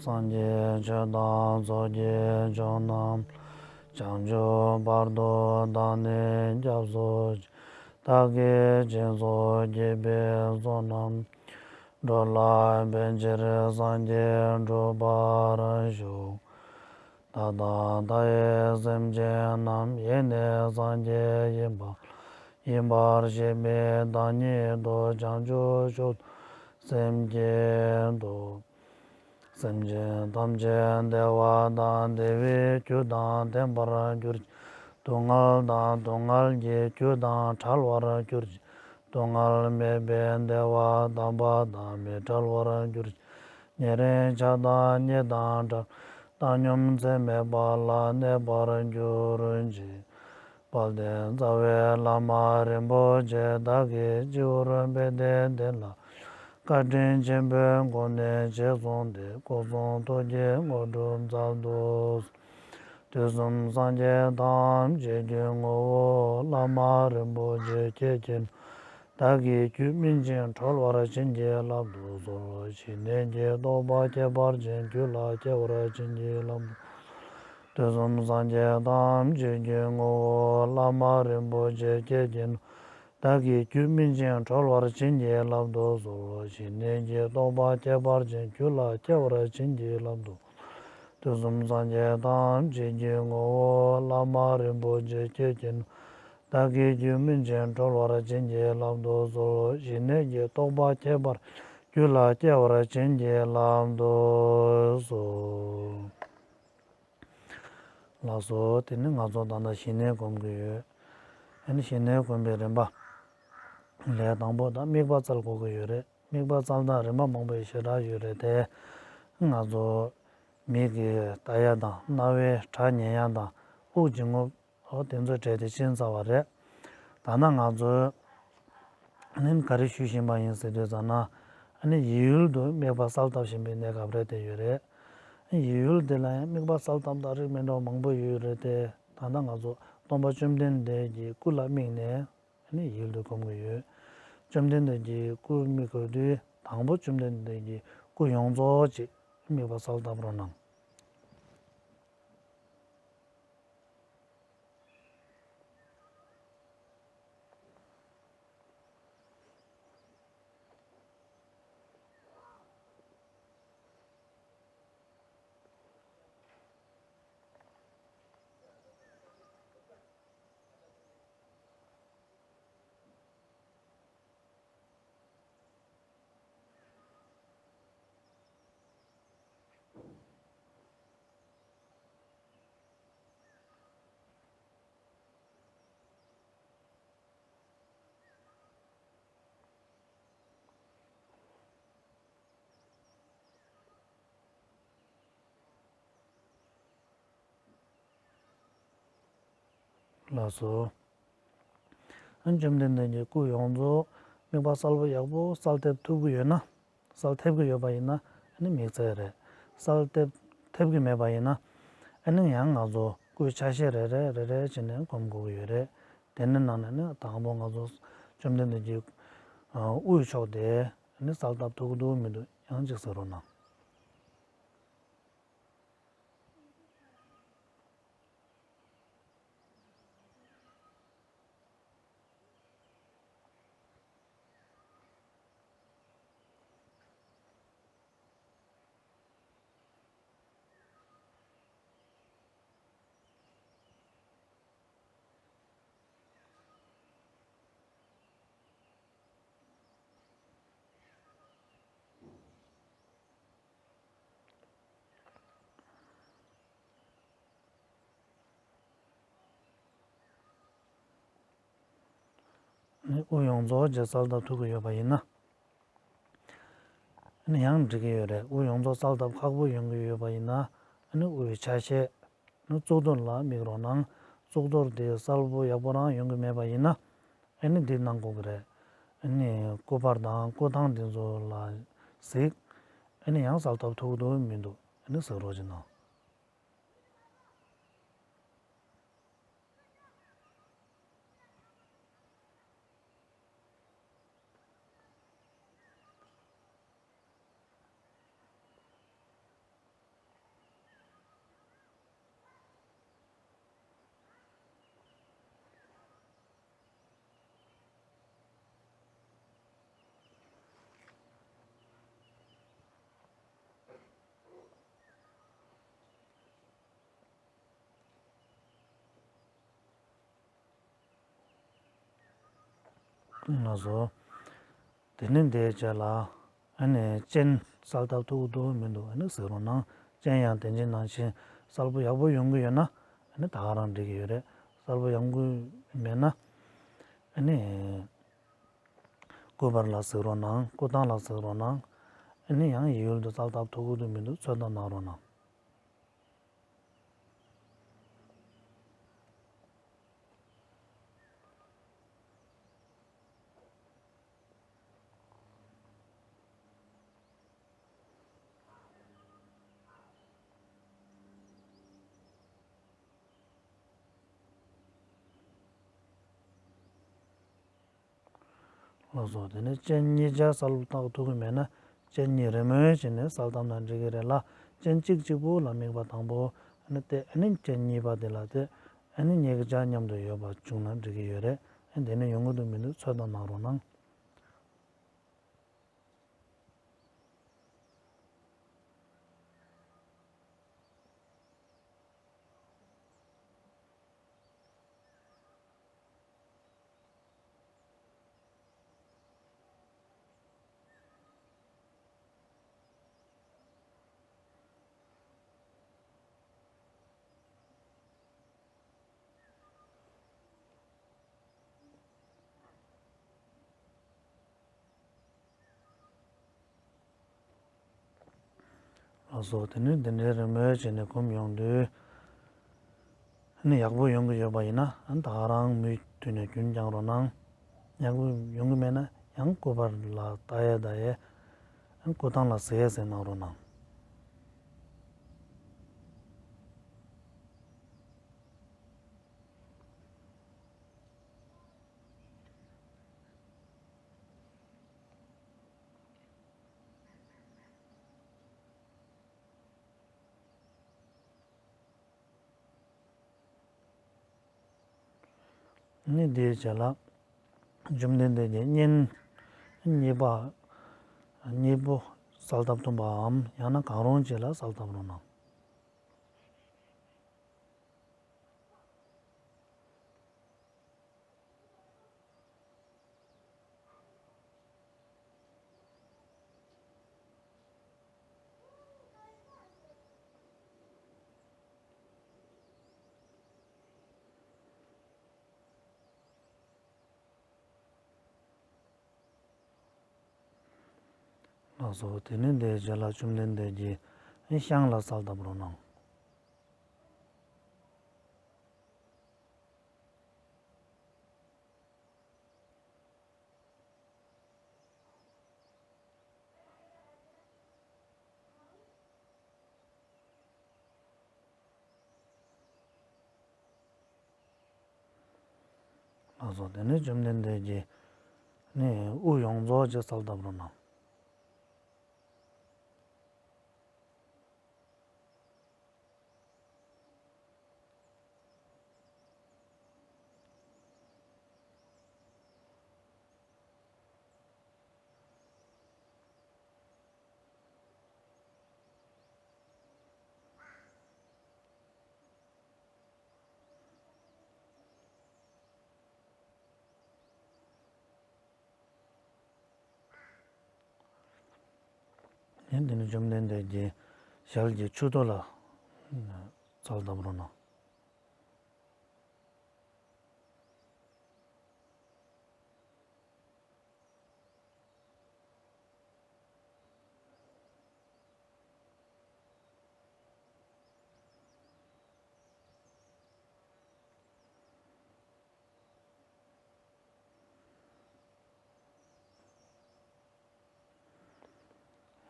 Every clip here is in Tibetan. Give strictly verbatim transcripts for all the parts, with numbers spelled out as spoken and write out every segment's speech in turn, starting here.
སངས་རྒྱས་ཆོས་དང་ཚོགས་ཀྱི་མཆོག་རྣམས། བྱང་ཆུབ་བར་དུ་བདག་ནི་སྐྱབས་སུ་མཆི། བདག་གིས་སྦྱིན་སོགས་བགྱིས་པའི་ཚོགས་རྣམས། འགྲོ་ལ་ཕན་ཕྱིར་སངས་རྒྱས་འགྲུབ་པར་ཤོག། ད་ལྟ་མཐའ་ཡས་སེམས་ཅན་རྣམས། ཡེ་ནས་སངས་རྒྱས་ཡིན་པ་ལ། ཡིན་པར་ཤེས་པའི་བདག་ཉིད་དུ། བྱང་ཆུབ་མཆོག་ཏུ་སེམས་བསྐྱེད་དོ། སེམས་ཅན་ཐམས་ཅད་བདེ་བ་དང་བདེ་བའི་རྒྱུ་དང་ལྡན་པར་གྱུར་ཅིག། སྡུག་བསྔལ་དང་སྡུག་བསྔལ་གྱི་རྒྱུ་དང་བྲལ་བར་གྱུར་ཅིག། སྡུག་བསྔལ་མེད་པའི་བདེ་བ་དམ་པ་དང་མི་འབྲལ་བར་གྱུར་ཅིག། ཉེ་རིང་ཆགས་སྡང་གཉིས་དང་བྲལ་བའི་བཏང་སྙོམས་ཚད་མེད་པ་ལ་གནས་པར་གྱུར་ཅིག། དཔལ་ལྡན་རྩ་བའི་བླ་མ་རིན་པོ་ཆེ། བདག་གི་སྤྱི་བོར་པད་ཟླའི་གདན་ལ། བཀའ་དྲིན་ཆེན་པོའི་སྒོ་ནས་རྗེས་བཟུང་སྟེ། སྐུ་གསུང་ཐུགས་ཀྱི་དངོས་གྲུབ་སྩལ་དུ་གསོལ། དུས་གསུམ་སངས་རྒྱས་ཐམས་ཅད་ཀྱི་ངོ་བོ། བླ་མ་རིན་པོ་ཆེ་ཁྱེད་ཀྱིས། བདག་གི་རྒྱུད་སྨིན་ཅིང་གྲོལ་བར་བྱིན་གྱིས་བརླབ་ཏུ་གསོལ། ཞི་གནས་ཀྱི་རྟོགས་པ་ཁྱད་པར་ཅན་རྒྱུད་ལ་སྐྱེ་བར་བྱིན་གྱིས་བརླབ་ཏུ་གསོལ། དུས་གསུམ་སངས་རྒྱས་ཐམས་ཅད་ཀྱི་ངོ་བོ། བླ་མ་རིན་པོ་ཆེ་ཁྱེད་ཀྱིས། བདག་གི་རྒྱུད་སྨིན་ཅིང་གྲོལ་བར་བྱིན་གྱིས་བརླབ་ཏུ་གསོལ། ཞི་གནས་ཀྱི་རྟོགས་པ་ཁྱད་པར་ཅན་རྒྱུད་ལ་སྐྱེ་བར་བྱིན་གྱིས་བརླབ་ཏུ། དུས་གསུམ་སངས་རྒྱས་ཐམས་ཅད་ཀྱི་ངོ་བོ། བླ་མ་རིན་པོ་ཆེ་ཁྱེད་ཀྱིས། བདག་གི་རྒྱུད་སྨིན་ཅིང་གྲོལ་བར་བྱིན་གྱིས་བརླབ་ཏུ་གསོལ། ཞི་གནས་ཀྱི་རྟོགས་པ་ཁྱད་པར་རྒྱུད་ལ་སྐྱེ་བར་བྱིན་གྱིས་བརླབ་ཏུ་གསོལ། ལགས་སོ། དེ་ནི་ང་ཚོ་ད་ལྟ་ཞི་གནས་སྒོམ་གྱི་ཡོད། ཨ་ནི་ཞི་གནས་སྒོམ་པའི་རིམ་པ། ལས་དང་པོ་ད་དམིགས་པ་བཙལ་དགོས་ཀྱི་ཡོད་རེད། དམིགས་པ་བཙལ་སྟངས་རིམ་པ་མང་པོ་ཞེ་དྲག་ཡོད་རེད་དེ། ང་ཚོ་མིག་གི་ལྟ་ཡ་དང་། རྣ་བའི་སྒྲ་ཉན་ཡ་དང་། དབུགས་འབྱིན་རྔུབ། འོ་དེ་ཚོའི་གྲས་དེ་ཕྱིན་ཚར་བ་རེད། ད་ནི་ང་ཚོས་ཨ་ནི་ག་རེ་ཞུ་བཞིན་པ་ཡིན་ཟེར་དུས་ཙམ་ན། ཨ་ནི་ཡིད་ཡུལ་དུ་དམིགས་པ་གསལ་བཏབ་བཞིན་པའི་གནས་སྐབས་རེད་དེ་ཡོད་རེད། ཡིད་ཡུལ་དེ་ལ་ཡང་དམིགས་པ་གསལ་བཏབ་སྟངས་རིགས་མི་འདྲ་བ་མང་པོ་ཡོད་རེད་དེ། ད་ལྟ་ང་ཚོ་སྟོན་པ་བཅོམ་ལྡན་འདས་ཀྱི་སྐུ་ལ་དམིགས་ནས་ཨ་ནི་ཡིད་ཡུལ་དུ་སྒོམ་གྱི་ཡོད། བཅོམ་ལྡན་འདས་ཀྱི་སྐུ་དམིགས་དགོས་དུས། དང་པོ་བཅོམ་ལྡན་འདས་ཀྱི་སྐུ་ཡོངས་རྫོགས་ཅིག་དམིགས་པ་གསལ་བཏབ་རོགས་གནང་། ལགས་སོ། ཨ་ནི་བཅོམ་ལྡན་འདས་ཀྱི་སྐུ་ཡོངས་རྫོགས་དམིགས་པ་གསལ་པོ་ཡག་པོ་གསལ་ཐེབས་ཐུབ་ཀྱི་ཡོད་ན། གསལ་ཐེབས་ཀྱི་ཡོད་པ་ཡིན་ན་ཨ་ནི་དམིགས་བསལ་རེད། གསལ་ཐེབས་ཐེབས་ཀྱི་མེད་པ་ཡིན་ན། ཨ་ནི་ཡང་ང་ཚོ་སྐུའི་ཆ་ཤས་རེ་རེ་རེ་རེ་བྱས་ནས་སྒོམ་དགོས་ཀྱི་ཡོད་རེད། དེ་ནི་ནང་ནས་ནི་དང་པོ་ང་ཚོ་བཅོམ་ལྡན་འདས་ཀྱི་དབུས་ཕྱོགས་དེ་ནི་གསལ་བཏབ་ཐུབ་ཀྱི་འདུག་མི་འདུག་ཡང་གཅིག་གཟིགས་རོགས་གནང་། ནི་དབུ་ཡོངས་རྫོགས་ཀྱི་གསལ་བཏབ་ཐུབ་ཀྱི་ཡོད་པ་ཡིན་ན། ནི་ཡང་འགྲིག་གི་ཡོད་རེད། དབུ་ཡོངས་རྫོགས་གསལ་བཏབ་ཁག་པོ་ཡོང་གི་ཡོད་པ་ཡིན་ན། ཨ་ནི་དབུའི་ཆ་ཤས། ཨ་ནི་གཙུག་ཏོར་ལ་དམིགས་རོགས་གནང་། གཙུག་ཏོར་དེ་གསལ་པོ་ཡག་པོ་རང་ཡོང་གི་མེད་པ་ཡིན་ན། ཨ་ནི་འདི་གནང་དགོས་ཀྱི་རེད། ཨ་ནི་སྐུ་པར་དང་སྐུ་ཐང་འདི་ཚོ་ལ་གཟིགས། ཨ་ནི་ཡང་གསལ་ཐབས་ཐུག་འདུག་མི་འདུག་ཨ་ནི་གཟིགས་རོགས་ཅིག་གནང་། ལགས་སོ། དེ་ནས་འདིའི་རྗེས་ལ། ཨ་ནི་སྤྱན་གསལ་ཐབས་ཐུག་འདུག་མི་འདུག་ཨ་ནི་གཟིགས་རོགས་གནང་། སྤྱན་ཡང་དེ་བཞིན་ནང་བཞིན་གསལ་པོ་ཡག་པོ་ཡོང་གི་ཡོད་ན། ཨ་ནི་ད་ག་རང་འགྲིག་གི་ཡོད་རེད། གསལ་པོ་ཡོང་གི་མེད་ན། ཨ་ནི་སྐུ་པར་ལ་གཟིགས་རོགས་གནང་། སྐུ་ཐང་ལ་གཟིགས་རོགས་གནང་། ཨ་ནི་ཡང་ཡུལ་དུ་གསལ་ཐབས་ཐུག་གི་འདུག་མི་འདུག་ཚོད་ལྟ་གནང་རོགས་གནང་། ལགས་སོ། དེ་ནས་སྤྱན་གཉིས་ཆ་གསལ་པོ་བཏགས་ཐུབ་ཀྱི་མེད་ན། སྤྱན་གཉིས་རེ་མོས་བྱས་ནས་གསལ་བཏབ་ན་འགྲིག་གི་རེད་ལ། སྤྱན་གཅིག་གཅིག་པོ་ལ་དམིགས་པ་དང་པོ་ཨ་ནི་གཏད། ཨ་ནི་སྤྱན་གཉིས་པ་དེ་ལ་གཏད། ཨ་ནི་གཉིས་ཀ་ཆ་མཉམ་དུ་ཡོད་པ་བྱུང་ན་འགྲིག་གི་ཡོད་རེད། ཨ་ནི་དེ་ནས་ཡོང་གི་འདུག་མི་འདུག་ཚོད་ལྟ་གནང་རོགས་གནང་། ལགས་སོ། དེ་ནས་འདི་འདྲའི་རེ་མོས་བྱས་ནས་སྒོམ་ཡོང་དུས། ཨ་ནི་ཡག་པོ་ཡོང་གི་ཡོད་པ་ཡིན་ན། ཨ་ནི་ད་ག་རང་མུ་མཐུད་ནས་རྒྱུན་བསྐྱང་རོགས་གནང་། ཡག་པོ་ཡོང་གི་མེད་ན་ཡང་སྐུ་པར་ལ་ལྟ་ཡས་ལྟ་ཡས། ཨ་ནི་སྐུ་ཐང་ལ་གཟིགས་ཡས་གཟིགས་གནང་རོགས་གནང་། ནི་དེའི་རྗེས་ལ། བཅོམ་ལྡན་འདས་ཀྱི་སྤྱན་གཉིས་པ། གཉིས་པོ་གསལ་བཏབ་ཐུབ་པའམ། ཡང་ན་གང་རུང་ཅིག་ལ་གསལ་བཏབ་རོགས་གནང་། ལགས་སོ། དེ་ནས་འདིའི་རྗེས་ལ་བཅོམ་ལྡན་འདས་ཀྱི་ཤངས་ལ་གསལ་བཏབ་རོགས་གནང་། ལགས་སོ། དེ་ནས་བཅོམ་ལྡན་འདས་ཀྱི་ནི་དབུ་ཡོངས་རྫོགས་ཀྱི་གསལ་བཏབ་རོགས་གནང་། ཡང་དེ་ནས་བཅོམ་ལྡན་འདས་ཀྱི་ཞལ་གྱི་མཆུ་ཏོ་ལ་གསལ་བཏབ་རོགས་གནང་།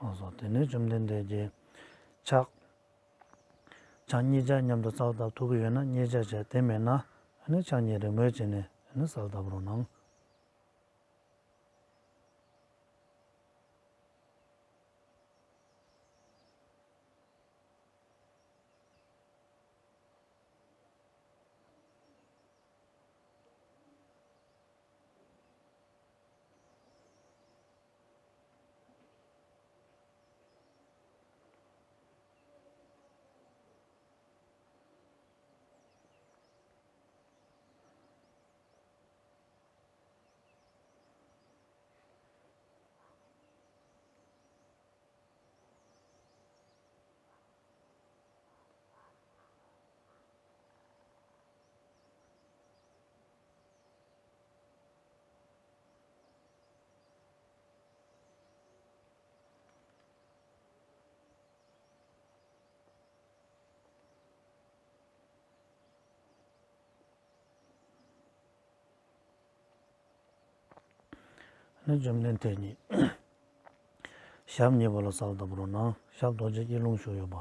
ཨ་སོ། དེ་ནས་བཅོམ་ལྡན་འདས་ཀྱིས་ཕྱག་ཕྱག་གཉིས་ཆ་མཉམ་དུ་གསལ་བཏབ་ཐུབ་ཀྱི་ཡོད་ན་གཉིས་ཆ་བྱས། དེ་མེད་ན་ཨ་ནི་ཕྱག་གཉིས་རིང་པོ་བྱས་ནས་ཨ་ནི་གསལ་བཏབ་རོགས་གནང་། ནི་བཅོམ་ལྡན་འདས་ཀྱིས་ཞབས་གཉིས་པ་ལ་གསལ་བཏབ་རོགས་གནང་། ཞབས་རྡོ་རྗེ་སྐྱིལ་ལུང་བཞུགས་ཡོད་པ།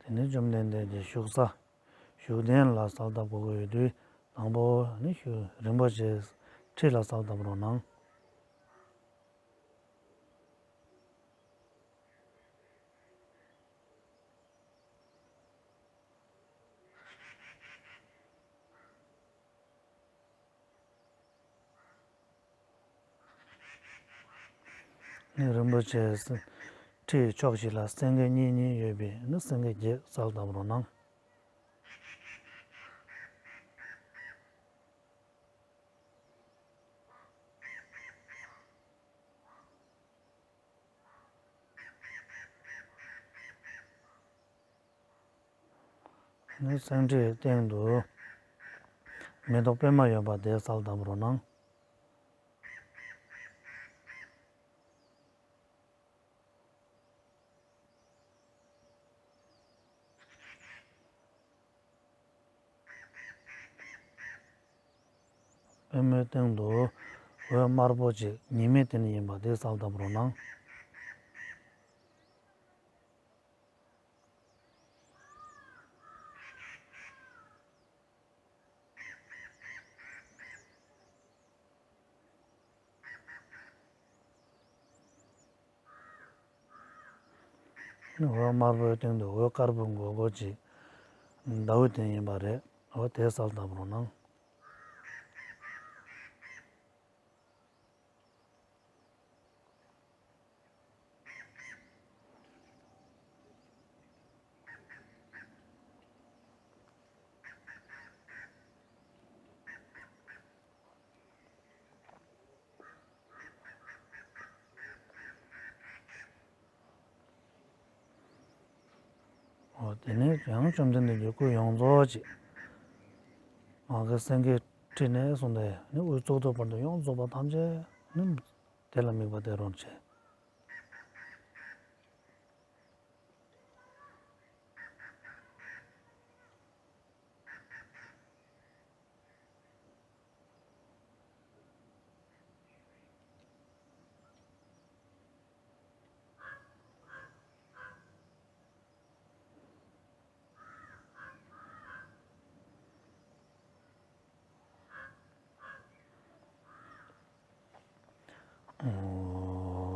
དེ་ནས་བཅོམ་ལྡན་འདས་ཀྱིས་བཞུགས་ས་བཞུགས་གདན་ལ་གསལ་བཏབ་དགོས་ཀྱི་ཡོད་དུས། དང་པོ་ནི་བཞུགས་རིན་པོ་ཆེའི་ཁྲི་ལ་གསལ་བཏབ་རོགས་གནང་། ནི་རིན་པོ་ཆེའི་ཁྲིའི་ཕྱོགས་བཞི་ལ་སེང་གེ་གཉིས་གཉིས་ཡོད་པའི་ནི་སེང་གེ་བརྒྱད་གསལ་བཏབ་རོགས་གནང་། ནི་སེང་ཁྲིའི་སྟེང་དུ་མེ་ཏོག་པད་མ་ཡོད་པ་དེ་གསལ་བཏབ་རོགས་གནང་། པད་མའི་སྟེང་དུ་འོད་དམར་པོ་ཅིག་ཉི་མའི་སྟེང་ཡིན་པ་དེ་གསལ་བཏབ་རོགས་གནང་། འོད་དམར་པོའི་སྟེང་དུ་འོད་དཀར་པོ་མགོ་སྐོར་ཅིག་ཟླ་འོད་དེ་ཡིན་པ་རེད། འོ་དེ་གསལ་བཏབ་རོགས་གནང་། འོ་དེ་ནས་ཡང་བཅོམ་ལྡན་འདས་ཀྱི་སྐུ་ཡོངས་རྫོགས་ཀྱི་མ་གི་སེང་གེའི་ཁྲི་ནས་བཟུང་སྟེ་ནི་དབུའི་གཙུག་ཏོར་བར་དུ་ཡོངས་རྫོགས་པ་ཐམས་ཅད་ནི་དེ་ལ་དམིགས་པ་དེ་རང་བྱས།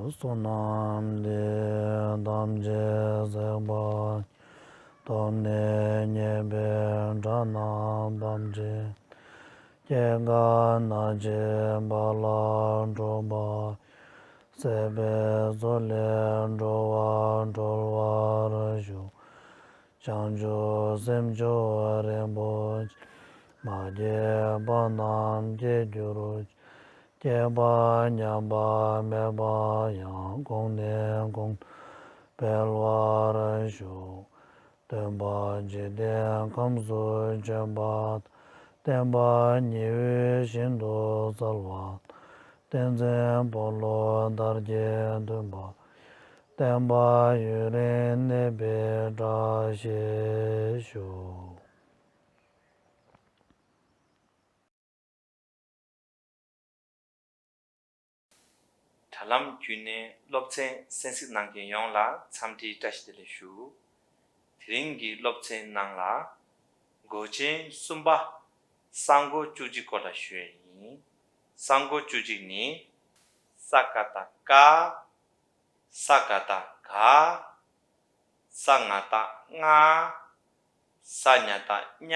བསོད་ནམས་འདི་ཡིས་ཐམས་ཅད་གཟིགས་པ་ཉིད། ཐོབ་ནས་ཉེས་པའི་དགྲ་རྣམས་ཕམ་བྱས་ཏེ། སྐྱེ་རྒ་ན་འཆིའི་རྦ་རླབས་འཁྲུགས་པ་ཡི། སྲིད་པའི་མཚོ་ལས་འགྲོ་བ་སྒྲོལ་བར་ཤོག། བྱང་ཆུབ་སེམས་མཆོག་རིན་པོ་ཆེ། མ་སྐྱེས་པ་རྣམས་སྐྱེ་འགྱུར་ཅིག་སྐྱེས་པ་ཉམས་པ་མེད་པ་ཡང་། གོང་ནས་གོང་དུ་འཕེལ་བར་ཤོག་སྟོན་པ་འཇིག་རྟེན་ཁམས་སུ་བྱོན་པ་དང་། བསྟན་པ་ཉི་འོད་བཞིན་དུ་གསལ་བ་དང་། བསྟན་འཛིན་འཁོར་ལོ་དར་རྒྱས་སྟོན་པ། བསྟན་པ་ཡུན་རིང་གནས་པའི་བཀྲ་ཤིས་ཤོག་དྲ་ལམ་བརྒྱུད་ནས་སློབ་ཚན་གསན་གཟིགས་གནང་མཁན་ཡོངས་ལ་འཚམས་འདྲིའི་བཀྲ་ཤིས་བདེ་ལེགས་ཞུ། དེ་རིང་གི་སློབ་ཚན་ནང་ལ་མགོ་ཅན་གསུམ་པ་ས་མགོ་བཅུ་གཅིག་སྐོར་ལ་ཞུ་ཡས་ཡིན། ས་མགོ་བཅུ་གཅིག་ནི། ས་ཀ་བཏགས་སྐ། ས་ག་བཏགས་སྒ། ས་ང་བཏགས་སྔ། ས་ཉ་བཏགས་སྙ།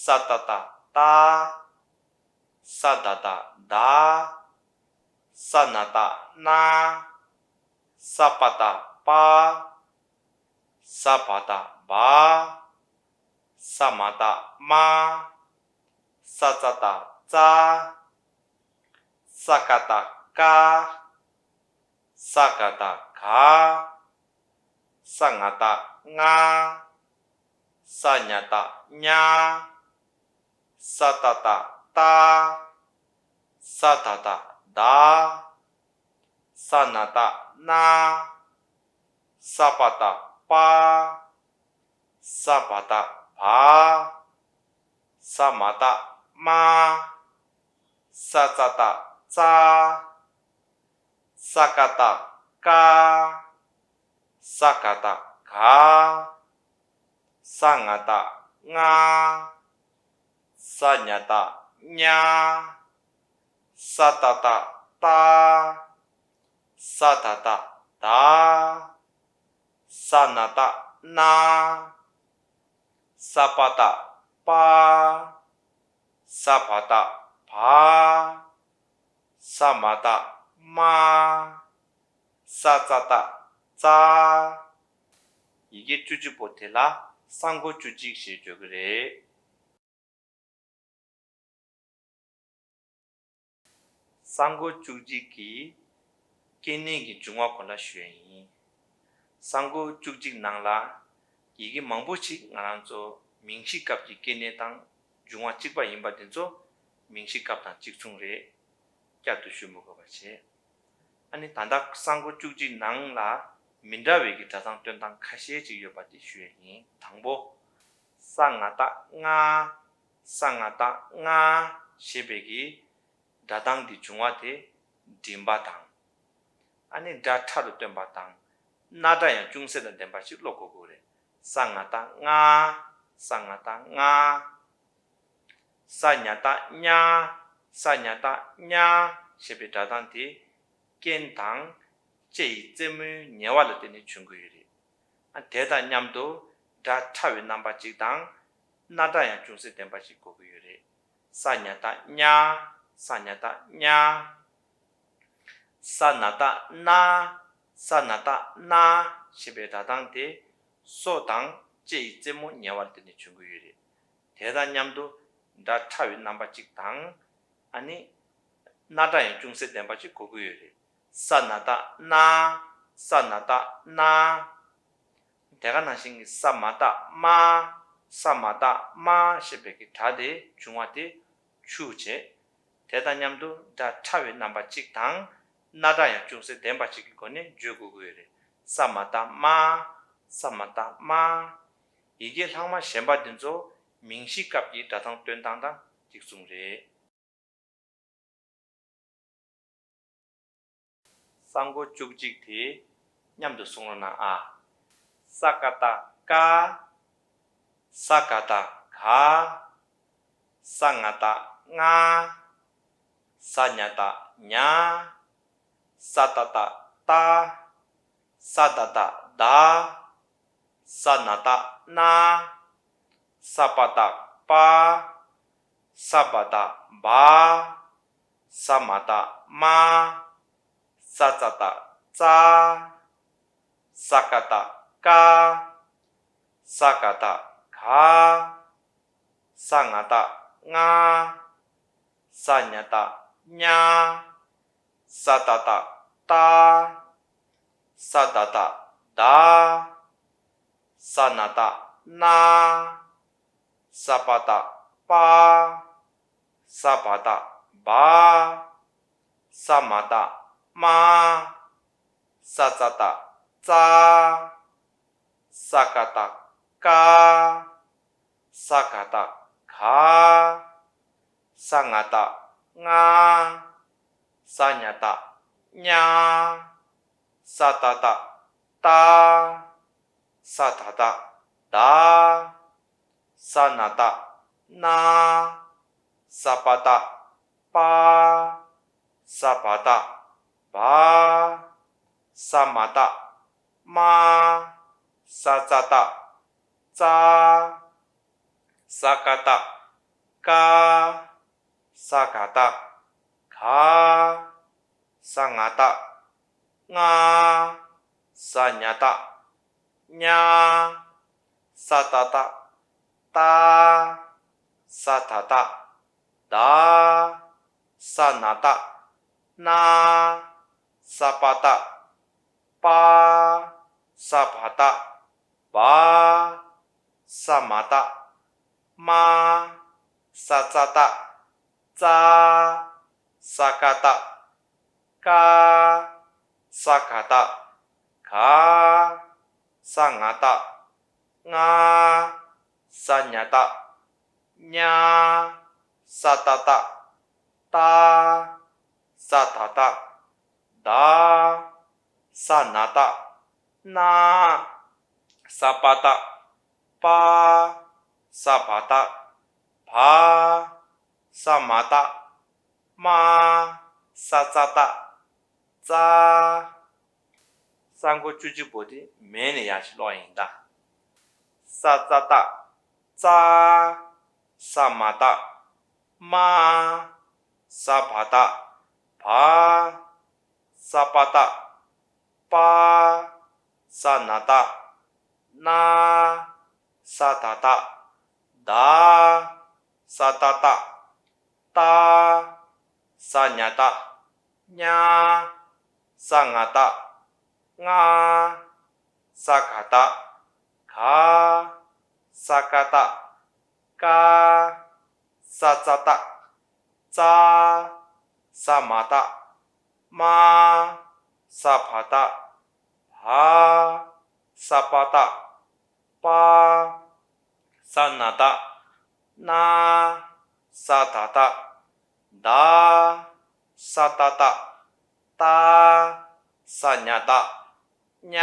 ས་ཏ་བཏགས་སྟ། ས་ད་བཏགས་སྡ། ས་ན་བཏགས་སྣ། ས་པ་བཏགས་སྤ། ས་བ་བཏགས་སྦ། ས་མ་བཏགས་སྨ། ས་ཙ་བཏགས་སྩ། ས་ཀ་བཏགས་སྐ། ས་ག་བཏགས་སྒ། ས་ང་བཏགས་སྔ། ས་ཉ་བཏགས་སྙ། ས་ཏ་བཏགས་སྟ། ས་ད་བཏགས་སྡ། ས་ན་བཏགས་སྣ། ས་པ་བཏགས་སྤ། ས་བ་བཏགས་སྦ། ས་མ་བཏགས་སྨ། ས་ཙ་བཏགས་སྩ། ས་ཀ་བཏགས་སྐ། ས་ག་བཏགས་སྒ། ས་ང་བཏགས་སྔ། ས་ཉ་བཏགས་སྙ། ས་ཏ་བཏགས་སྟ། ས་ད་བཏགས་སྡ། ས་ན་བཏགས་སྣ། ས་པ་བཏགས་སྤ། ས་བ་བཏགས་སྦ། ས་མ་བཏགས་སྨ། ས་ཙ་བཏགས་སྩ། ཡི་གེ་བཅུ་གཅིག་པོ་དེ་ལ་ས་མགོ་བཅུ་གཅིག་ཞེས་བརྗོད་ཀྱི་རེད། ས་མགོ་བཅུ་གཅིག་གི་སྐྱེ་གནས་ཀྱི་འབྱུང་བ་སྐོར་ལ་ཞུ་ཡས་ཡིན། ས་མགོ་བཅུ་གཅིག་ནང་ལ་ཡི་གེ་མང་པོ་ཞིག་ང་རང་ཚོ་མིང་གཞི་སྐབས་ཀྱི་སྐྱེ་གནས་དང་འབྱུང་བ་གཅིག་པ་ཡིན་པ་དེ་ཚོ་མིང་གཞི་སྐབས་དང་གཅིག་མཚུངས་རེད། བསྐྱར་དུ་ཞུ་མི་དགོས་པ་བྱས། ཨ་ནི་ད་ལྟ་ས་མགོ་བཅུ་གཅིག་ནང་ལ་མི་འདྲ་བའི་གི་སྒྲ་གདངས་སྟོན་སྟངས་ཁ་ཤས་ཅིག་ཡོད་པ་དེ་ཞུ་ཡས་ཡིན། དང་པོ། ས་ང་བཏགས་སྔ། ས་ང་བཏགས་སྔ་ཞེས་པའི་གི་སྒྲ་གདངས་འདི་འབྱུང་བ་དེ་མགྲིན་པ་དང་། ཨ་ནི་སྒྲ་ཕྲ་རུ་སྟོན་པ་དང་། སྣ་སྒྲ་ཡང་ཅུང་ཟད་དང་ལྡན་པ་ཞིག་ཀློག་དགོས་ཀྱི་རེད། ས་ང་བཏགས་སྔ། ས་ང་བཏགས་སྔ། ས་ཉ་བཏགས་སྙ། ས་ཉ་བཏགས་སྙ་ཞེས་པའི་སྒྲ་གདངས་དེ་རྐན་དང་ལྕེ་ཡི་རྩེ་མོའི་ཉེ་བ་ལ་བརྟེན་ནས་འབྱུང་གི་ཡོད་རེད། ཨ་དེ་དང་མཉམ་དུ་སྒྲ་ཕྲ་བའི་རྣམ་པ་གཅིག་དང་། སྣ་སྒྲ་ཡང་ཅུང་ཟད་ལྡན་པ་ཞིག་དགོས་ཀྱི་ཡོད་རེད། ས་ཉ་བཏགས་སྙ། ས་ཉ་བཏགས་སྙ། ས་ན་བཏགས་སྣ། ས་ན་བཏགས་སྣ་ཞེས་པའི་སྒྲ་གདངས་དེ་སོ་དང་ལྕེ་ཡི་རྩེ་མོ་ཉེ་བར་བརྟེན་ནས་འབྱུང་གི་ཡོད་རེད། དེ་དང་མཉམ་དུ་སྒྲ་ཕྲ་བའི་རྣམ་པ་གཅིག་དང་། ཨ་ནི། སྣ་སྒྲ་ཡང་ཅུང་ཟད་ལྡན་པ་ཅིག་དགོས་ཀྱི་ཡོད་རེད། ས་ན་བཏགས་སྣ། ས་ན་བཏགས་སྣ། དེ་ག་ནང་བཞིན་གྱི་ས་མ་བཏགས་སྨ། ས་མ་བཏགས་སྨ་ཞེས་པའི་གི་སྒྲ་དེ་འབྱུང་བ་དེ་འཁྱུག་བྱས། དེ་དང་མཉམ་དུ་སྒྲ་ཕྲ་བའི་རྣམ་པ་གཅིག་དང་། སྣ་སྒྲ་ཡང་ཅུང་ཟད་ལྡན་པ་ཅིག་གི་སྒོ་ནས་བརྗོད་དགོས་ཀྱི་ཡོད་རེད། ས་མ་བཏགས་སྨ། ས་མ་བཏགས་སྨ། ཡི་གེ་ལྷག་མ་གཞན་པ་འདི་ཚོ་མིང་གཞི་སྐབས་ཀྱི་སྒྲ་གདངས་སྟོན་སྟངས་དང་གཅིག་མཚུངས་རེད། ས་མགོ་བཅུ་གཅིག་དེ་མཉམ་དུ་གསུང་རོགས་གནང་ཨ། ས་ཀ་བཏགས་སྐ། ས་ག་བཏགས་སྒ། ས་ང་བཏགས་སྔ། ས་ཉ་བཏགས་སྙ། ས་ཏ་བཏགས་སྟ། ས་ད་བཏགས་སྡ། ས་ན་བཏགས་སྣ། ས་པ་བཏགས་སྤ། ས་བ་བཏགས་སྦ། ས་མ་བཏགས་སྨ། ས་ཙ་བཏགས་སྩ། ས་ཀ་བཏགས་སྐ། ས་ག་བཏགས་སྒ། ས་ང་བཏགས་སྔ། ས་ཉ་བཏགས་སྙ། ས་ཏ་བཏགས་སྟ། ས་ད་བཏགས་སྡ། ས་ན་བཏགས་སྣ། ས་པ་བཏགས་སྤ། ས་བ་བཏགས་སྦ། ས་མ་བཏགས་སྨ། ས་ཙ་བཏགས་སྩ། ས་ཀ་བཏགས་སྐ། ས་ག་བཏགས་སྒ། ས་ང་བཏགས་སྔ། ས་ཉ་བཏགས་སྙ། ས་ཏ་བཏགས་སྟ། ས་ད་བཏགས་སྡ། ས་ན་བཏགས་སྣ། ས་པ་བཏགས་སྤ། ས་བ་བཏགས་སྦ། ས་མ་བཏགས་སྨ། ས་ཙ་བཏགས་སྩ། ས་ཀ་བཏགས་སྐ། ས་ག་བཏགས་སྒ། ས་ང་བཏགས་སྔ། ས་ཉ་བཏགས་སྙ། ས་ཏ་བཏགས་སྟ། ས་ད་བཏགས་སྡ། ས་ན་བཏགས་སྣ། ས་པ་བཏགས་སྤ། ས་བ་བཏགས་སྦ། ས་མ་བཏགས་སྨ། ས་ཙ་བཏགས་སྩ། ས་ཀ་བཏགས་སྐ། ས་ག་བཏགས་སྒ། ས་ང་བཏགས་སྔ། ས་ཉ་བཏགས་སྙ། ས་ཏ་བཏགས་སྟ། ས་ད་བཏགས་སྡ། ས་ན་བཏགས་སྣ། ས་པ་བཏགས་སྤ། ས་བ་བཏགས་སྦ། ས་མ་བཏགས་སྨ། ས་ཙ་བཏགས་སྩ། ས་མགོ་བཅུ་གཅིག་པོ་དེ་མེད་ནས་ཡར་ཞིག་ཀློག་ཡིན་ད། ས་ཙ་བཏགས་སྩ། ས་མ་བཏགས་སྨ། ས་བ་བཏགས་སྦ། ས་པ་བཏགས་སྤ། ས་ན་བཏགས་སྣ། ས་ད་བཏགས་སྡ། ས་ཏ་བཏགས་སྟ། ས་ཉ་བཏགས་སྙ། ས་ང་བཏགས་སྔ། ས་ག་བཏགས་སྒ། ས་ཀ་བཏགས་སྐ། ས་ཙ་བཏགས་སྩ། ས་མ་བཏགས་སྨ། ས་བ་བཏགས་སྦ། ས་པ་བཏགས་སྤ། ས་ན་བཏགས་སྣ། ས་ད་བཏགས་སྡ། ས་ཏ་བཏགས་སྟ། ས་ཉ་བཏགས་སྙ།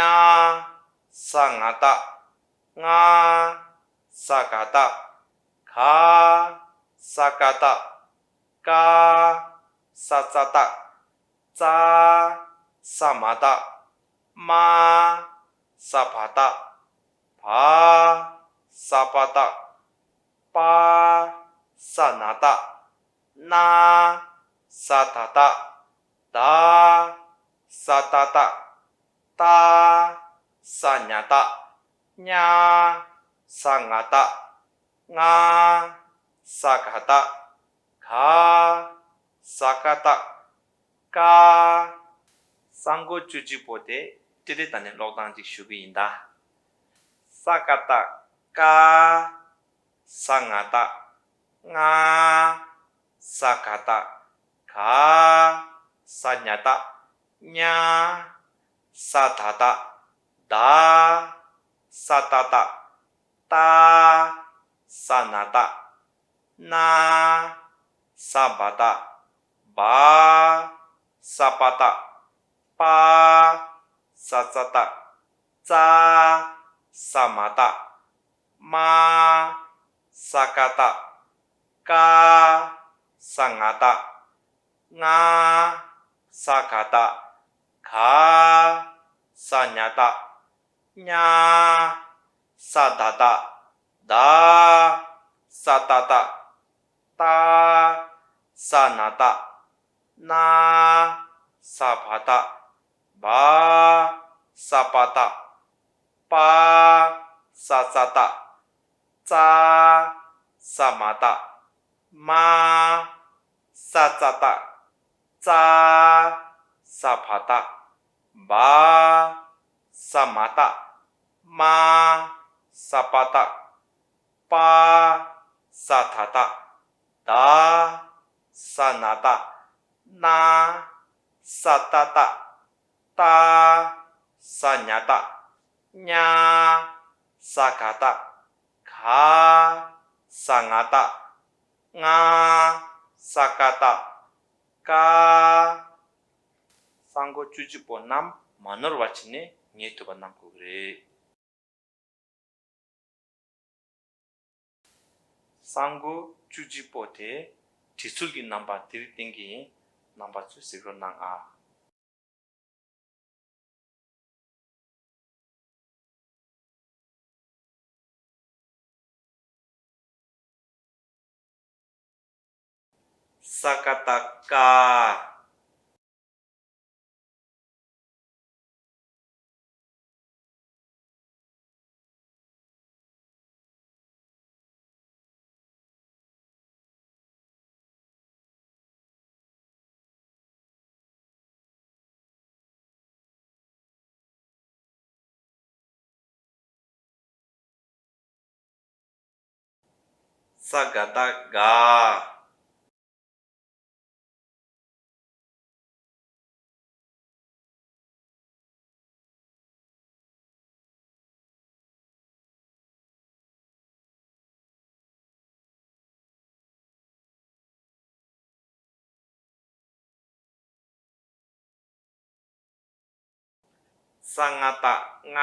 ས་ང་བཏགས་སྔ། ས་ག་བཏགས་སྒ། ས་ཀ་བཏགས་སྐ། ས་ཙ་བཏགས་སྩ། ས་མ་བཏགས་སྨ། ས་བ་བཏགས་སྦ། ས་པ་བཏགས་སྤ། ས་ན་བཏགས་སྣ། ས་ད་བཏགས་སྡ། ས་ཏ་བཏགས་སྟ། ས་ཉ་བཏགས་སྙ། ས་ང་བཏགས་སྔ། ས་ག་བཏགས་སྒ། ས་ཀ་བཏགས་སྐ། ས་མགོ་བཅུ་གཅིག་པོ་དེ་ཏི་ཏི་ད་ནས་ཀློག་སྟངས་ཅིག་ཞུ་གི་ཡིན་ད། ས་ཀ་བཏགས་སྐ། ས་ང་བཏགས་སྔ། ས་ག་བཏགས་སྒ། ས་ཉ་བཏགས་སྙ། ས་ད་བཏགས་སྡ། ས་ཏ་བཏགས་སྟ། ས་ན་བཏགས་སྣ། ས་བ་བཏགས་སྦ། ས་པ་བཏགས་སྤ། ས་ཙ་བཏགས་སྩ། ས་མ་བཏགས་སྨ། ས་ཀ་བཏགས་སྐ། ས་ང་བཏགས་སྔ། ས་ག་བཏགས་སྒ། ས་ཉ་བཏགས་སྙ། ས་ད་བཏགས་སྡ། ས་ཏ་བཏགས་སྟ། ས་ན་བཏགས་སྣ། ས་བ་བཏགས་སྦ། ས་པ་བཏགས་སྤ། ས་ཙ་བཏགས་སྩ། ས་མ་བཏགས། མ། ས་ཙ་བཏགས། ཙ། ས་བ་བཏགས། བ། ས་མ་བཏགས། མ། ས་པ་བཏགས། པ། ས་ད་བཏགས། ད། ས་ན་བཏགས། ན། ས་ཏ་བཏགས། ཏ། ས་ཉ་བཏགས། ཉ། ས་ག་བཏགས། ག། ས་ང་བཏགས། ང་། ས་ཀ་བཏགས། ཀ། ས་མགོ་བཅུ་གཅིག་པོ་རྣམས་མ་ནོར་བ་བྱས་ནས་ངེས་ཐུབ་པ་གནང་དགོས་ཀྱི་རེད། ས་མགོ་བཅུ་གཅིག་པོ་དེ་བྲིས་ཚུལ་གྱི་རྣམ་པ་དེ་རིང་བསྟན་གྱི་ཡིན། རྣམ་པ་ཚོས་གཟིགས་རོགས་གནང་ཨ། ས་ཀ་བཏགས་སྐ། ས་ག་བཏགས་སྒ། ས་ང་བཏགས་སྔ།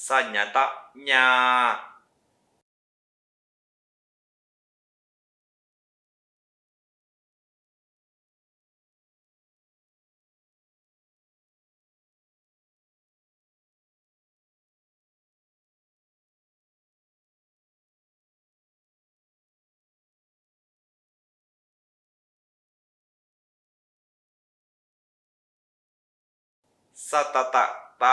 ས་ཉ་བཏགས་སྙ། ས་ཏ་བཏགས་སྟ།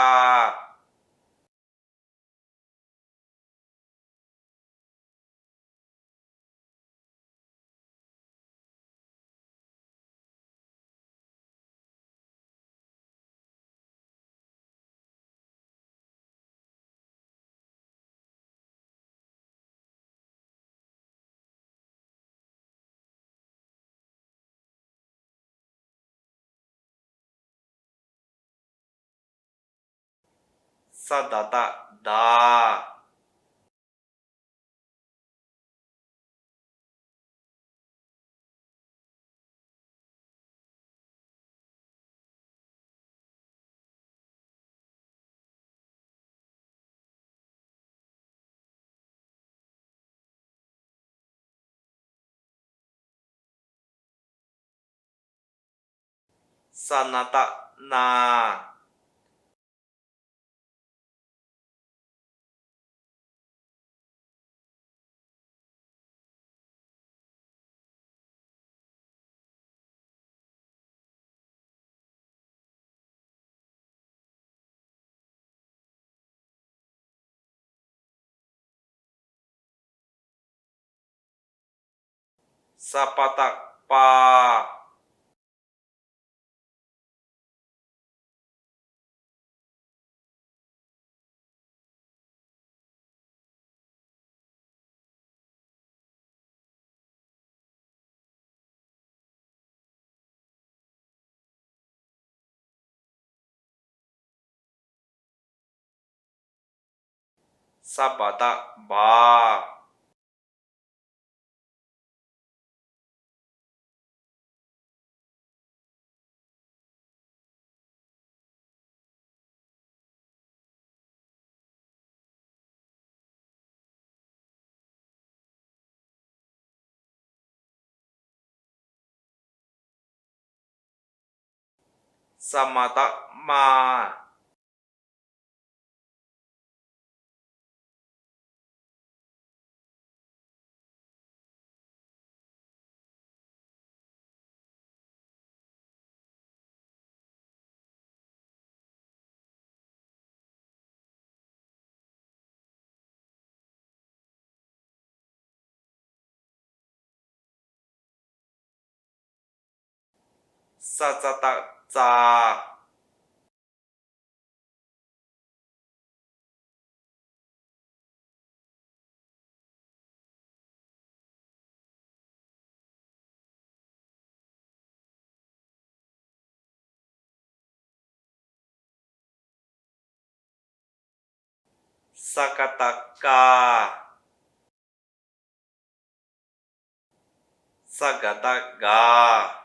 ས་ད་བཏགས་སྡ། ས་ན་བཏགས་སྣ། ས་པ་བཏགས་སྤ། ས་བ་བཏགས་སྦ། ས་མ་བཏགས་སྨ། ས་ཙ་བཏགས་སྩ། ས་ག་བཏགས་སྐ། ས་ག་བཏགས་སྒ།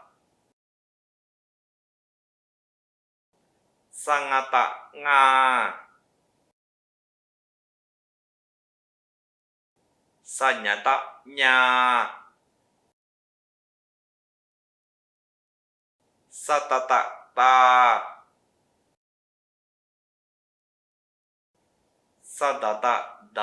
ས་ང་བཏགས་སྔ། ས་ཉ་བཏགས་སྙ། ས་ཏ་བཏགས་སྟ། ས་ད་བཏགས་སྡ།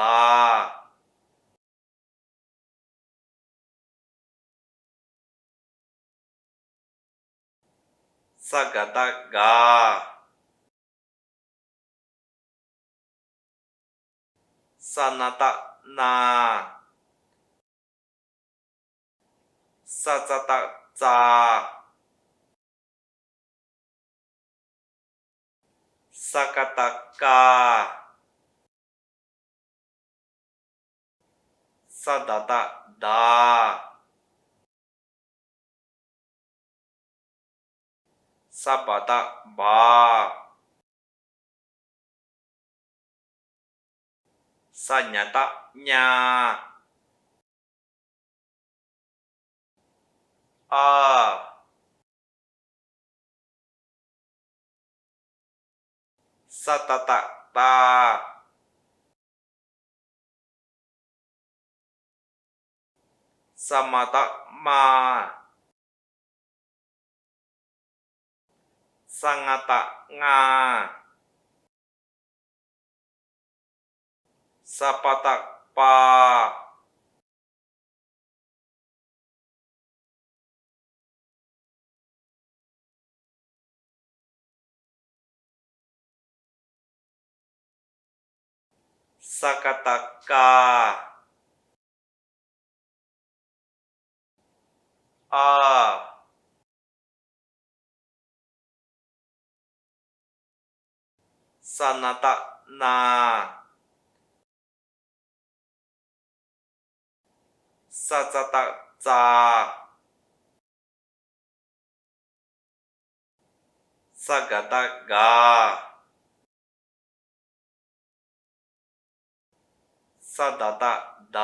ས་ག་བཏགས་སྒ། ས་ན་བཏགས་སྣ། ས་ཙ་བཏགས་སྩ། ས་ཀ་བཏགས་སྐ། ས་ད་བཏགས་སྡ། ས་བ་བཏགས་སྦ། ས་ཉ་བཏགས་སྙ། ཨ། ས་ཏ་བཏགས་སྟ། ས་མ་བཏགས་སྨ། ས་ང་བཏགས་སྔ། ས་པ་བཏགས་སྤ། ས་ཀ་བཏགས་སྐ། ཨ། ས་ན་བཏགས་སྣ། ས་ཙ་བཏགས་སྩ། ས་ག་བཏགས་སྒ། ས་ད་བཏགས་སྡ།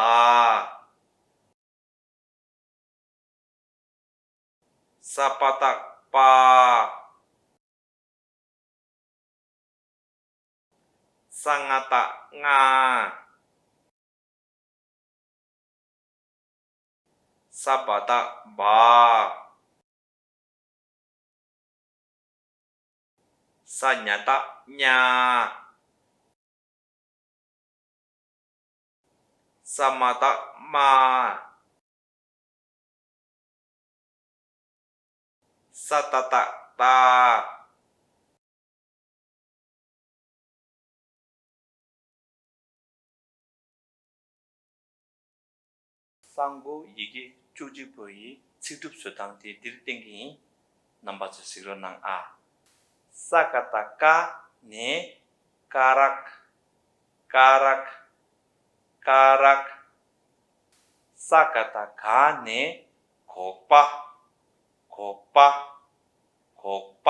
ས་པ་བཏགས་སྤ། ས་ང་བཏགས་སྔ། ས་བ་བཏགས་སྦ། ས་ཉ་བཏགས་སྙ། ས་མ་བཏགས་སྨ། ས་ཏ་བཏགས་སྟ། གསང་སྒོ་ཡི་གེ་བཅུ་གཅིག་པོ་ཡི་ཚིག་གྲུབ་བཟོ་སྟངས་དེ་འདིར་བསྟན་གྱི་ཡིན། རྣམ་པ་ཚོས་གཟིགས་རོགས་གནང་ཨ། ས་ཀ་བཏགས་སྐ་ནས་སྐ་རགས། སྐ་རགས། སྐ་རགས། ས་ཀ་བཏགས་སྒ་ནས་སྒོག་པ། སྒོག་པ། སྒོག་པ།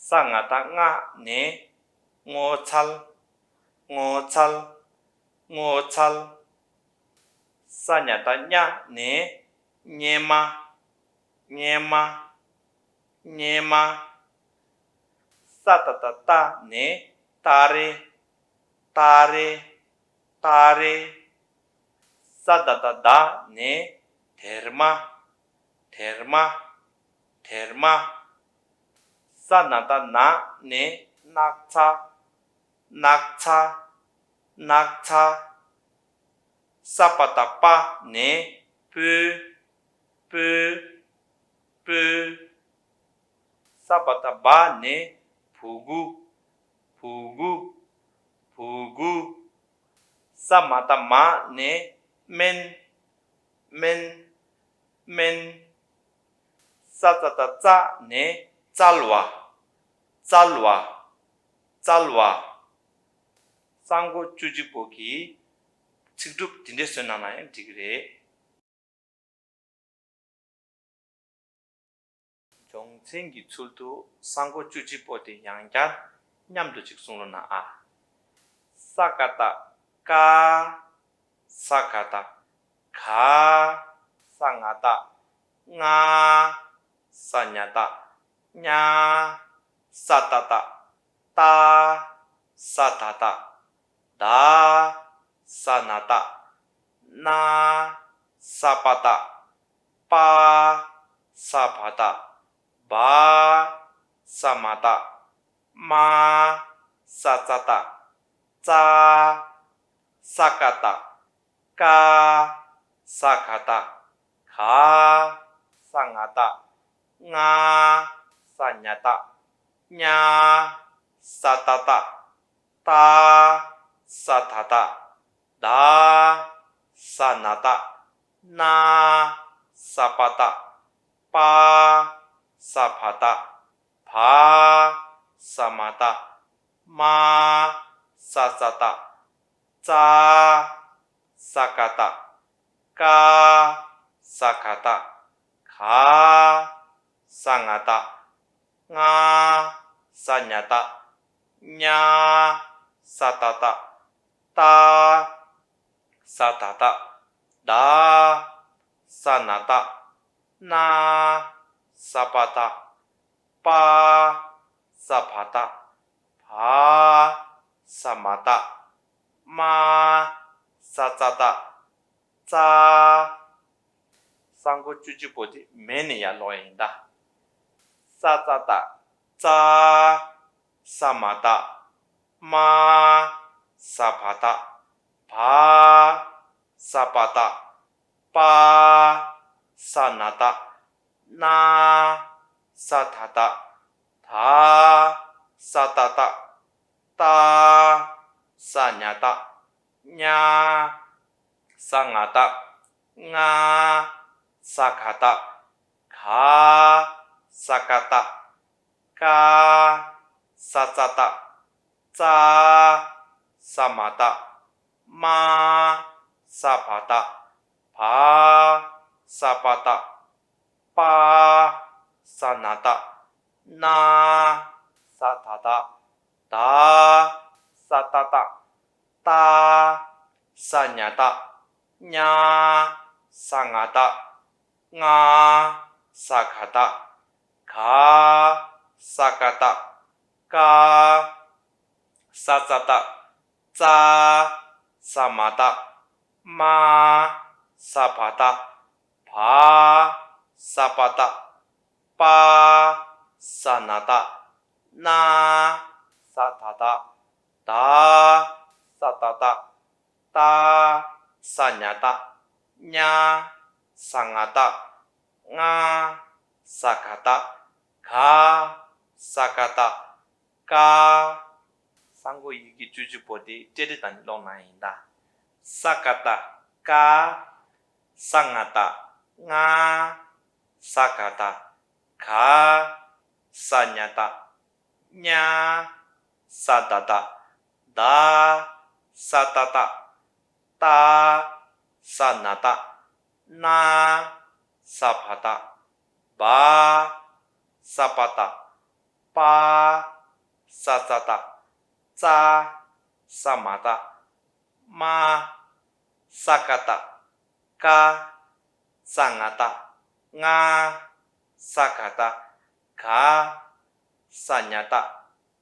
ས་ང་བཏགས་སྔ་ནས་སྔོ་ཚལ། སྔོ་ཚལ། སྔོ་ཚལ། ས་ཉ་བཏགས་སྙ་ནས་སྙེ་མ། སྙེ་མ། སྙེ་མ། ས་ཏ་བཏགས་སྟ་ནས་སྟ་རེ། སྟ་རེ། སྟ་རེ། ས་ད་བཏགས་སྡ་ནས་སྡེར་མ། སྡེར་མ། སྡེར་མ། ཙ་ན་བཏགས་ན་ནི་སྣག་ཚ། སྣག་ཚ། སྣག་ཚ། ས་བ་བཏགས་སྦ་ནི་སྦོས། སྦོས། སྦོས། ས་བ་བཏགས་སྦ་ནི་སྦུ་གུ། སྦུ་གུ། སྦུ་གུ། ས་མ་བཏགས་མ་ནི་སྨན། སྨན། སྨན། ས་ཙ་བཏགས་སྩ་ནི་སྩལ་བ། སྩལ་བ། སྩལ་བ། ས་མགོ་བཅུ་གཅིག་པོ་གི་ཚིག་གྲུབ་དེ་འདྲས་བཟོས་གནང་ན་ཡང་འགྲིག་གི་རེད། སྦྱོང་ཚན་གྱི་ཚུལ་དུ་ས་མགོ་བཅུ་གཅིག་པོ་དེ་ཡང་བསྐྱར་མཉམ་དུ་ཅིག་གསུང་རོགས་གནང་ཨ། ས་ག་བཏགས་སྐ། ས་ག་བཏགས་སྐ། ས་ང་བཏགས་སྔ། ས་ཉ་བཏགས་སྙ། ས་ཏ་བཏགས་སྟ། ས་ད་བཏགས་སྡ། ས་ན་བཏགས་སྣ། ས་པ་བཏགས་སྤ། ས་བ་བཏགས་སྦ། ས་མ་བཏགས་སྨ། ས་ཙ་བཏགས་སྩ། ས་ཀ་བཏགས་སྐ། ས་ག་བཏགས་སྒ། ས་ང་བཏགས་སྔ། ས་ཉ་བཏགས་སྙ། ས་ཏ་བཏགས་སྟ། ས་ད་བཏགས་སྡ། ས་ན་བཏགས་སྣ། ས་པ་བཏགས་སྤ། ས་བ་བཏགས་སྦ། ས་མ་བཏགས་སྨ། ས་ཙ་བཏགས་སྩ། ས་ཀ་བཏགས་སྐ། ས་ག་བཏགས་སྒ། ས་ང་བཏགས་སྔ། ས་ཉ་བཏགས་སྙ། ས་ཏ་བཏགས་སྟ། ས་ད་བཏགས་སྡ། ས་ན་བཏགས་སྣ། ས་པ་བཏགས་སྤ། ས་བ་བཏགས་སྦ། ས་མ་བཏགས་སྨ། ས་ཙ་བཏགས་སྩ། ས་མགོ་བཅུ་གཅིག་པོ་དེ་མེ་ནས་ཡར་ཀློག་ཡ་ཡིན་ད། ས་ཙ་བཏགས་སྩ། ས་མ་བཏགས་སྨ། ས་བ་བཏགས་སྦ། ས་པ་བཏགས་སྤ། ས་ན་བཏགས་སྣ། ས་ད་བཏགས་སྡ། ས་ཏ་བཏགས་སྟ། ས་ཉ་བཏགས་སྙ། ས་ང་བཏགས་སྔ། ས་ག་བཏགས་སྒ། ས་ཀ་བཏགས་སྐ། ས་ཙ་བཏགས་སྩ། ས་མ་བཏགས་སྨ། ས་བ་བཏགས་སྦ། ས་པ་བཏགས་སྤ། ས་ན་བཏགས་སྣ། ས་ད་བཏགས་སྡ། ས་ཏ་བཏགས་སྟ། ས་ཉ་བཏགས་སྙ། ས་ང་བཏགས་སྔ། ས་ག་བཏགས་སྒ། ས་ཀ་བཏགས་སྐ། ས་ཙ་བཏགས་སྩ། ས་མ་བཏགས་སྨ། ས་བ་བཏགས་སྦ། ས་པ་བཏགས་སྤ། ས་ན་བཏགས་སྣ། ས་ད་བཏགས་སྡ། ས་ཏ་བཏགས་སྟ། ས་ཉ་བཏགས་སྙ། ས་ང་བཏགས་སྔ། ས་ག་བཏགས་སྒ། ས་ཀ་བཏགས་སྐ། ས་མགོ་ཡི་གེ་བཅུ་གཅིག་པོ་དེ་ཏྲེ་ཏྲེ་དང་ནི་ཀློག་ན་ཡིན་ད། ས་ཀ་བཏགས་སྐ། ས་ང་བཏགས་སྔ། ས་ག་བཏགས་སྒ། ས་ཉ་བཏགས་སྙ། ས་ད་བཏགས་སྡ། ས་ཏ་བཏགས་སྟ། ས་ན་བཏགས་སྣ། ས་བ་བཏགས་སྦ། ས་པ་བཏགས་སྤ། ས་ཙ་བཏགས་སྩ། ས་མ་བཏགས་སྨ། ས་ཀ་བཏགས་སྐ། ས་ང་བཏགས་སྔ། ས་ག་བཏགས་སྒ། ས་ཉ་བཏགས་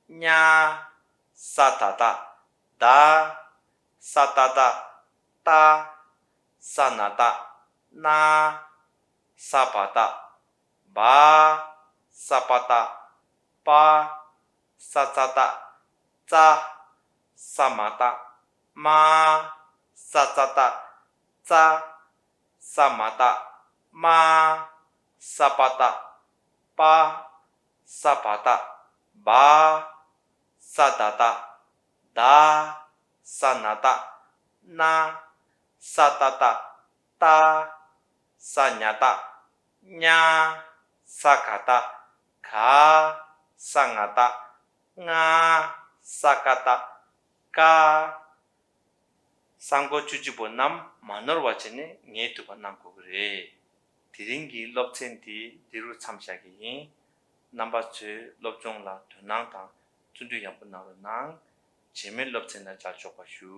སྙ། ས་ད་བཏགས་སྡ། ས་ཏ་བཏགས་སྟ། ས་ན་བཏགས་སྣ། ས་བ་བཏགས་སྦ། ས་པ་བཏགས་ པ། ས་ཙ་བཏགས་སྩ། ས་མ་བཏགས་སྨ། ས་ཙ་བཏགས་སྩ། ས་མ་བཏགས་སྨ། ས་པ་བཏགས་སྤ། ས་བ་བཏགས་སྦ། ས་ད་བཏགས་སྡ། ས་ན་བཏགས་སྣ། ས་ཏ་བཏགས་སྟ། ས་ཉ་བཏགས་སྙ། ས་ག་བཏགས་སྒ། ས་ང་བཏགས་སྔ། ས་ཀ་བཏགས་སྐ། གསར་འགོད་བཅུ་གཅིག་པོ་རྣམས་མ་ནོར་བ་བྱས་ནས་ངེས་ཐུབ་པ་གནང་དགོས་ཀྱི་རེད། དེ་རིང་གི་སློབ་ཚན་འདི་འདི་རུ་མཚམས་བཞག་གི་ཡིན། རྣམ་པ་ཚོས་སློབ་སྦྱོང་ལ་དོ་སྣང་དང་བརྩོན་འགྲུས་ཡག་པོ་གནང་རོགས་གནང་། རྗེས་མའི་སློབ་ཚན་ལ་མཇལ་ཆོག་པ་ཞུ།